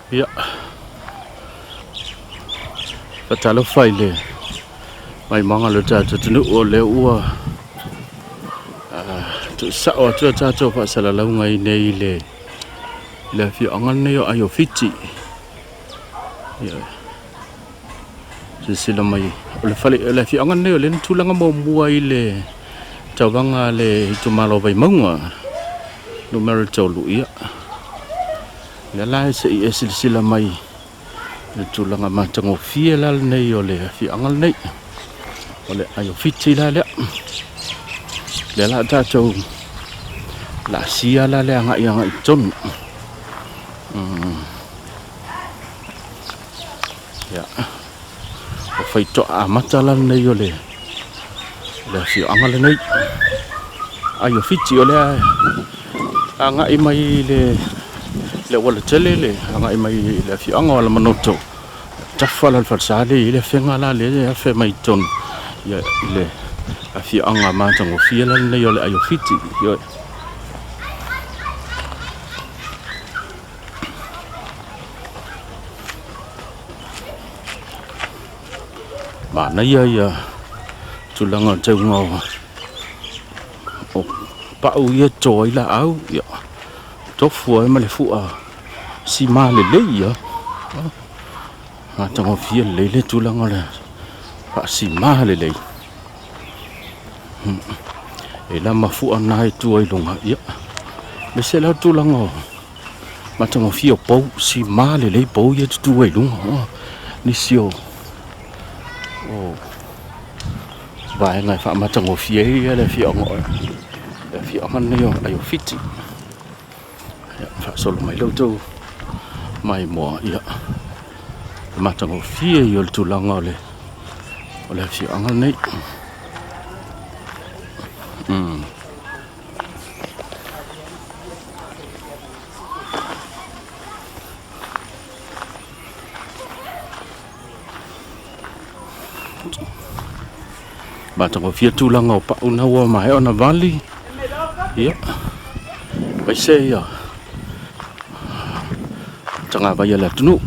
Ia. Faatalofa i le maimaga o le tatou atunuu o lea ua tuusao atu a tatou faasalalauga i nei i le le afioaga lenei o Aiofiti. Ia. Silasila mai o le fale o le afioaga lenei o lea na tulaga muamua i le tauvaga a le itumalo o Vaimauga numera 3. Ia. Lea la se i e silasila mai i le tulaga matagofie la lenei o le afioaga lenei. O le Aiofiti la lea. Lea la tatou laasia la le agai agai i totonu. Ia. O faitoa amata la lenei o le afioaga lenei. Aiofiti o lea agai mai i le auala tele le agai mai i le afioaga o Alamagoto. Tafa la le falesa lea i le afega la lea e afe mai i totonu ia, i le afioaga matagofie la lenei o le Aiofiti. Ioe. Manaia ia tulaga o le teuga o pau ia e toto ai laau, ia tofu ai ma le fua sima lelei ia. Matagofie lelei le tulaga o le faasima lelei. E la ma fua na e tua i luga, ia. Aemaise la tulaga o matagofie o pou, sima lelei pou ia e tutu ai i luga. O nisi o vaega e faamatagofie ai le afioaga o le afioaga lenei o Aiofiti. Ia, faasolo mai la outou maimoa, ia, le matagofie ia o le tulaga o le afioaga lenei. Matagofie tulaga o pau na ua maea ona vali. Ia, aemaise ia tagavai a le atunuu.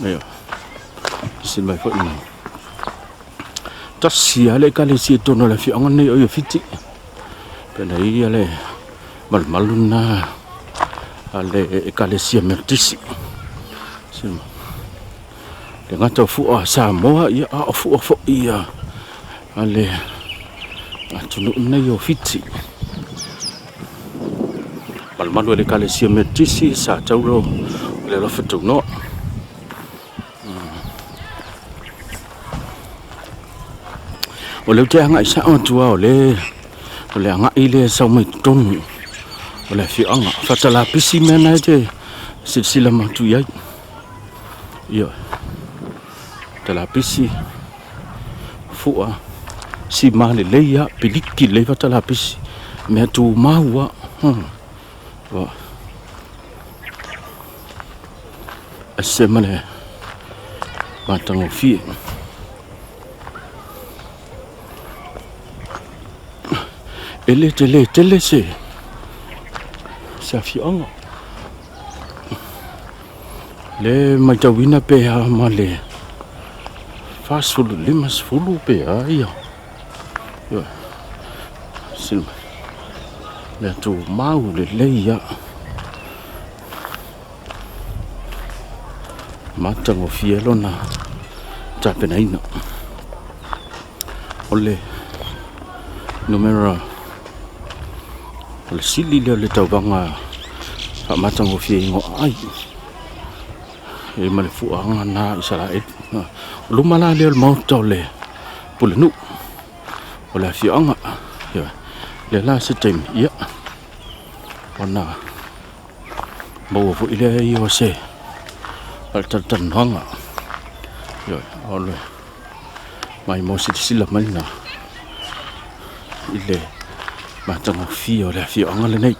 Ia, sili mai foi ina. Tasi lava le ekalesia i totonu o le afioaga lenei o Iofiti. Pei ia le malumalu lena a le ekalesia Metotisi. Le gata o fua a Samoa, ia a o fua foi ia a le atunuu lenei o Fiti. Malumalu e le ekalesia Metotisi sa tauro o le alofa taunoa. O lea ou te agai sao atu lava o le o le agai lea e sau mai totonu o le afioaga. Fatalapisi mea na e te silasila atu i ai. Ioe. Talapisi, fua, sima lelei lava, piliki lelei fatalapisi, mea tumau lava. Ese ma le matagofie. E le tele tele se se afioaga. Le matauina pe a ma le 40 50 pe a ia. Mea tumau lelei lava. Matagofie lona tapenaina. O le numera o le sili lea o le tauvaga faamatagofie i Goaai e ma le fuaaga na a Isaraelu. O luma la lea o le maota o le Pulenuu o le afioaga. Ia, lea la se taimi, ia, ona maua foi lea ia o se faatalatalanoaga. Ioe, o le maimoa silasila mai na i le matagofie o le afioaga lenei.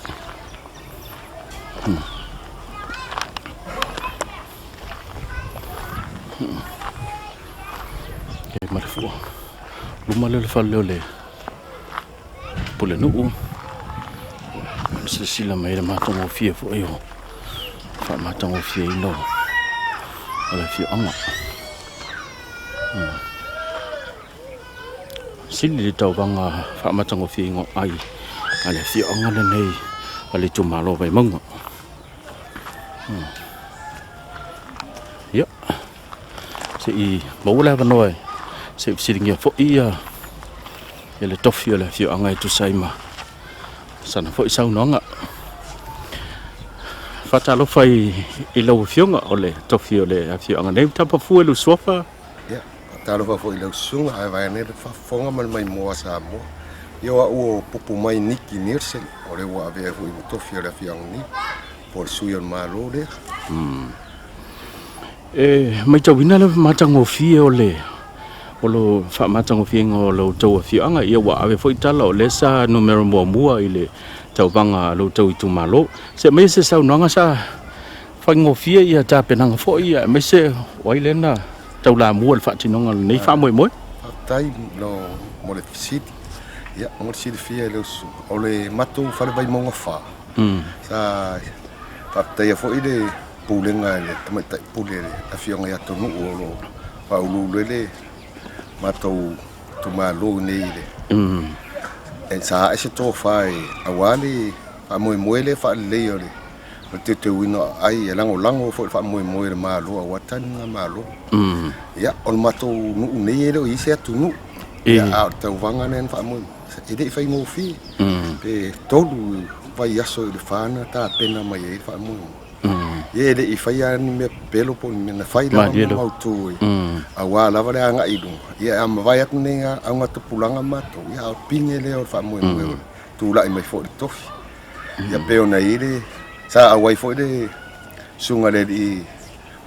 E ma le fua. Luma lea o le fale o le Pulenuu. Ona silasila mai i le matagofie foi o faamatagofieina o le afioaga. Sili le tauvaga faamatagofieina o ai a le afioaga lenei a le itumalo o Vaimauga. Ia, se i maua le avanoa se i fesiligia foi ia le tofi o le afioaga e tusa ai ma sana foi saunoaga. Faatalofa i lau Afioga o le tofi o le afioaga nei, Tapafua i lou suafa. Ia, faatalofa foi i lau susuga ae vaeane le faafofoga ma le maimoa a Samoa. Ia o au o Pupu Mai Niki Nielsen, o lea ua avea foi ma tofi o le afioaga nei, po o le sui o le Malo lea. E matauina le matagofie o le o lo faamatagofieina o lo outou afioaga, ia ua ave foi tala o lea sa numera muamua i le tauvaga a lo outou itumalo. Se aumai se saunoaga sa faigofie ia tapenaga foi, ia aemaise o ai lea na taulamua i le faatinoga o lenei faamoemoe? Faafetai mo le fesili. Ia, mo le silafia e lau susuga, o le matou fale Vaimauga 4, sa faafetaia foi le pulega e le tamaitai pule le afioaga ia Tonuu o lo o faauluulu ai le matou itumalo nei i le e sa ae se tofa aua le faamoemoe lea faalelei o le teuteuina o aai e lagolago foi i le faamoemoe o le Malo aua taligamalo. Ia, o le matou nuu nei e le o i ai se atunuu. Ia, a o le tauvaga lea na faamoemoe, e le i faigofie. Pe 3 vaiaso i le 4 na tapena mai ai le faamoemoe. Ia e le i faia ni mea pepelo po o ni mea, na fai lava mea mautu aua lava le agai i luma. Ia a mavae atu nei augatupulaga matou, ia a o le pine lea o le faamoemoe o le tulai mai foi i le tofi. Ia pei ona i ai le, sa auai foi le susuga i le alii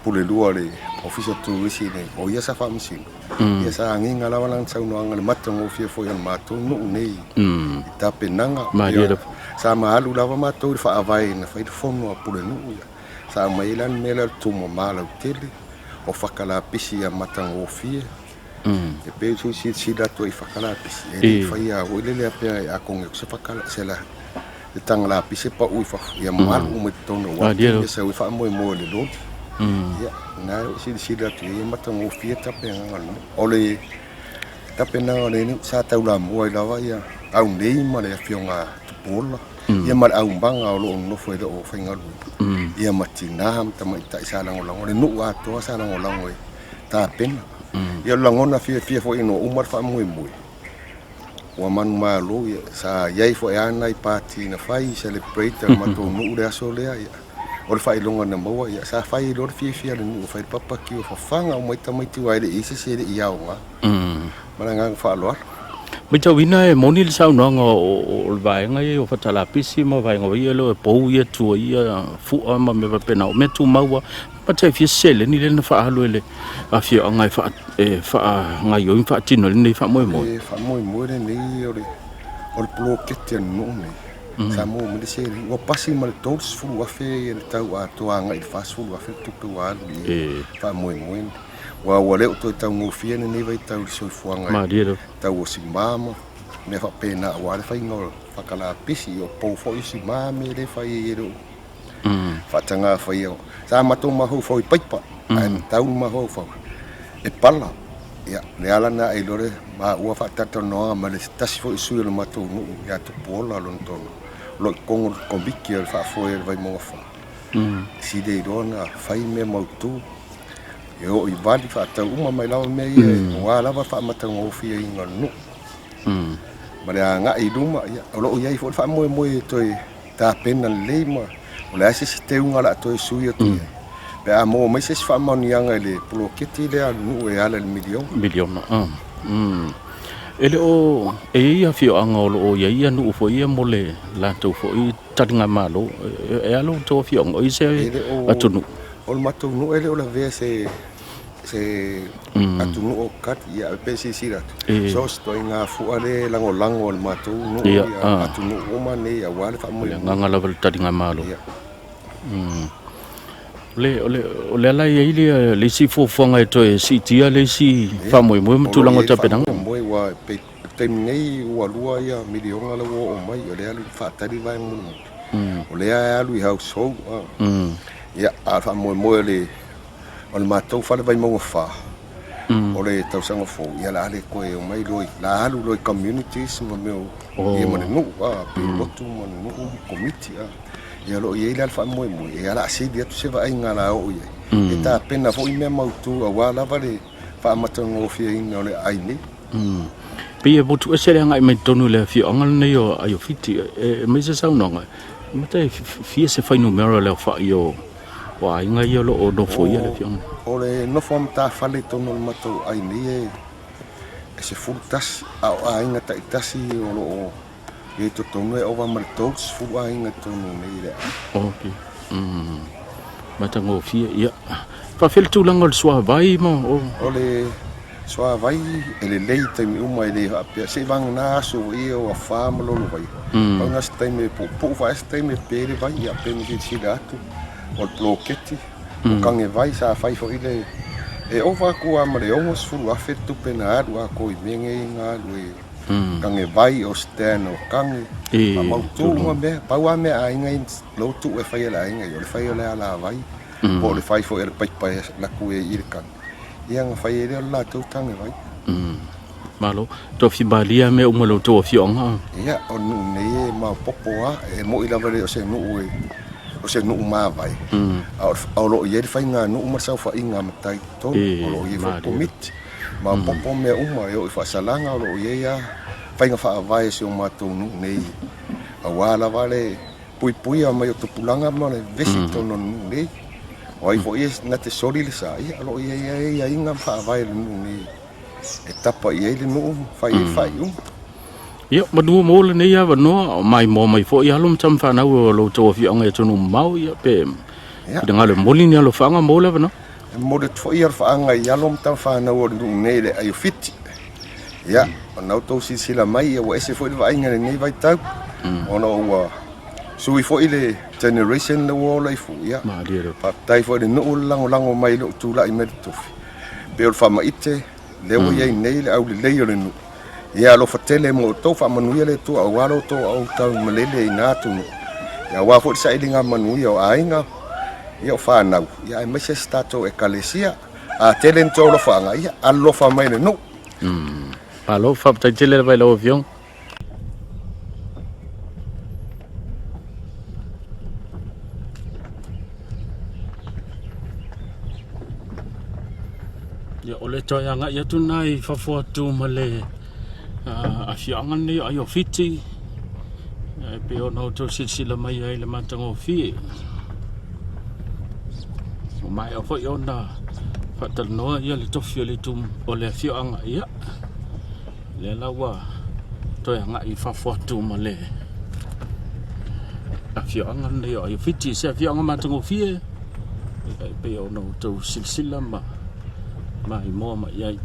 Pule Lua o le Ofisa o Turisi nei, o ia sa faamasino. Ia sa agiga lava lana saunoaga i le matagofie foi o le matou nuu nei i tapenaga. Sa maalu lava matou i le faavae na fai le fono a Pulenuu ia. Sa aumai ai la le mea lea o le tumama lautele, o fakalapisi ia matagofie. E pei foi silasila atu ai i fakalapisi, e le i faia foi lele faapea e akogi atu se fakala, se la, le taga lapisi e pau i fafo, ia malu uma i totonu aua le taimi e sau ai faamoemoe i le loli. Ia, o lena e silasila atu i ai e matagofie tapenaga o le nuu. O le tapenaga o le nuu sa taulamua ai lava ia au nei ma le afioga a Tupuola, ia ma le aumaga o lo o nonofo e le o faigaluega, ia ma tina ma tamaitai sa lagolago, le nuu atoa sa lagolago e tapena. Ia o le lagona fiafia foi ina ua uma le faamoemoe, ua manumalo, ia, sa i ai foi lava nai pati na fai, celebrate a le matou nuu le aso lea, ia, o le faailoga na maua, ia, sa fai ai loa le fiafia a le nuu, fai le papaki o fafaga uma ai tamaiti aua e le i i ai se isi e le i aoga. Ma le agaga faaaloalo. Matauina e moni le saunoaga o le vaega ia o Fatalapisi ma vaega o ia lea e pou ia tua ia fua ma mea faapena, o mea tumau lava. Ma tai fia seleni lea na faaalu e le afioaga e faagaoioi ma faatino ai lenei faamoemoe. E faamoemoe lenei o le poloketi a le nuu nei. Sa maua mai le seleni, ua pasi ma le $30,000 le tau atoa agai i le $40,000 le tupe ua alu i le faamoemoe. Aua ua le o toe taugofie lenei vaitau i le soifuaga i le tau o sima ma mea faapena aua le faiga o fakalapisi, o pou foi o sima mea lea e fai ai e le o faataga faia. Sa matou mafaufau i paipa, ae na tau le mafaufau e pala. Ia, le ala lena e iloa le maua faatalatalanoaga ma le tasi foi sui o le matou nuu ia Tupuola lona tonu, o lo o i totonu o le Komiti o le Faafoe o le Vaimauga 4. Sili ai loa ona fai mea mautu, e oo i vali faatau uma mai lava mea ia, aua lava le faamatagofieina o le nuu. Ma le agai i luma, ia, o lo o i ai foi le faamoemoe e toe tapena lelei ma o le a se isi teuga o le a toe sui atu i ai pe a maua mai se isi faamanuiaga i le poloketi lea a le nuu e ala i le miliona. Miliona, E le o e i ai afioaga o lo o i ai ia nuu foi ia mo le latou foi taligamalo. E a lo outou afioaga, o i se atunuu? O le matou nuu e le o lavea se atunuu o kali, ia pe silasila atu, so o se ituaiga fua lea e lagolago e le matou nuu ia atunuu uma nei aua le faamoemoe. O le agaga lava o le taligamalo. O le ala e i ai le isi fuafuaga e toe siitia le isi faamoemoe ma tulaga o tapenaga. Faamoemoe ua Ua pei o le taimi nei ua lua ia miliona la ua oo mai, o lea e alu faatali vaega mulimuli. O lea e alu i household. Ia, a o le faamoemoe o le o le matou fale Vaimauga 4, o le tausaga fou, ia o le a le toe omai loa, o le a alu loa i communities ma mea o, ia ma le nuu, pei o lotu ma le nuu ma komiti. Ia o lo o i ai la le faamoemoe, ia o le a sili atu se vaaiga o le a oo i ai, e tapena foi mea mautu aua lava le faamatagofieina o le aai nei. Pei e motu ese le agai mai totonu i le afioaga lenei o Aiofiti, e aumai se saunoaga, e mata e fia se fuainumera o le aofai o aiga ia o lo o nofoia le afioaga? O le nofo a matafale i totonu o le matou aai nei e 11, a o aiga taitasi o lo o i ai i totonu e ova ma le 30 aiga i totonu nei i le aai. Ok. Matagofie, ia. Faafefea le tulaga o le suavai ma o... O le suavai e lelei i taimi uma e le faapea seivagana aso foi ia ua fa ma lolovai. Pau na o se taimi e puupuu faaea se taimi e pe le vai, ia pe na silasila atu o le poloketi o Kagevai sa fai foi le e ova atu lava ma le $60,000 le tupe na alu atoa i mea nei na alu e Kagevai o stand o Kage faamautu uma mea. Pau lava mea a aiga ia lotu e fai e le aiga ia o le fai o le alavai po o le fai foi o le paipa e alu atu ai i le Kage, ia ona fai ai lea o le latou Kagevai. Malo. Tofi malie mea uma i lo outou afioaga. Ia, o le nuu nei e maopoopo lava. E moni lava e le o se nuu e, o se nuu mavae, a o lo o i ai le faiganuu ma le saofaiga a matai i totonu. O lo o i ai foi le komiti. Maopoopo mea uma, e oo i faasalaga o lo o i ai lava faiga faavae a si o matou nuu nei, aua lava le puipuia mai o tupulaga ma le vevesi i totonu o le nuu nei. O ai foi na te soli le sa, ia o lo o i ai lava aiaiga ma faavae a le nuu nei e tapa i ai le nuu ma fai ai le faaiuga. Ia, manuia mo lenei avanoa, o maimoa mai foi alo ma tama fanau o lo outou afioaga i atunuu mamao, ia pe finagalo e momoli ni alofaaga mo le avanoa. E momoli atu foi alofaaga i alo ma tama fanau o le nuu nei i le aai o Fiti. Ia, ona outou silasila mai, ia ua ese foi le vaaiga i lenei vaitau, ona ua sui foi le generation lea ua ola ifo. Ia, faafetai foi i le nuu le lagolago mai i lou tulai mai le tofi. Pei o le faamaite, lea ua i ai nei le aulelei o le nuu. Ia alofa tele mo outou, faamanuia le Atua aua lo outou autau malele i na atunuu, ia aua foi le sailiga manuia o aiga, ia o fanau, ia aemaise si tatou Ekalesia. A tele ni tou alofaaga, ia alolofa mai i le nuu. Malo, faafetai tele lava i lau Afioga. Ia, o le toe agai atu lena i fafo atu ma le afioaga lenei o Aiofiti, e pei ona outou silasila mai ai i le matagofie. Ua maea foi ona faatalanoa ia le tofi o le itu o le afioaga, ia lea la ua toe agai i fafo atu ma le afioaga lenei o Aiofiti, se afioaga matagofie e pei ona outou silasila ma maimoa mai ai.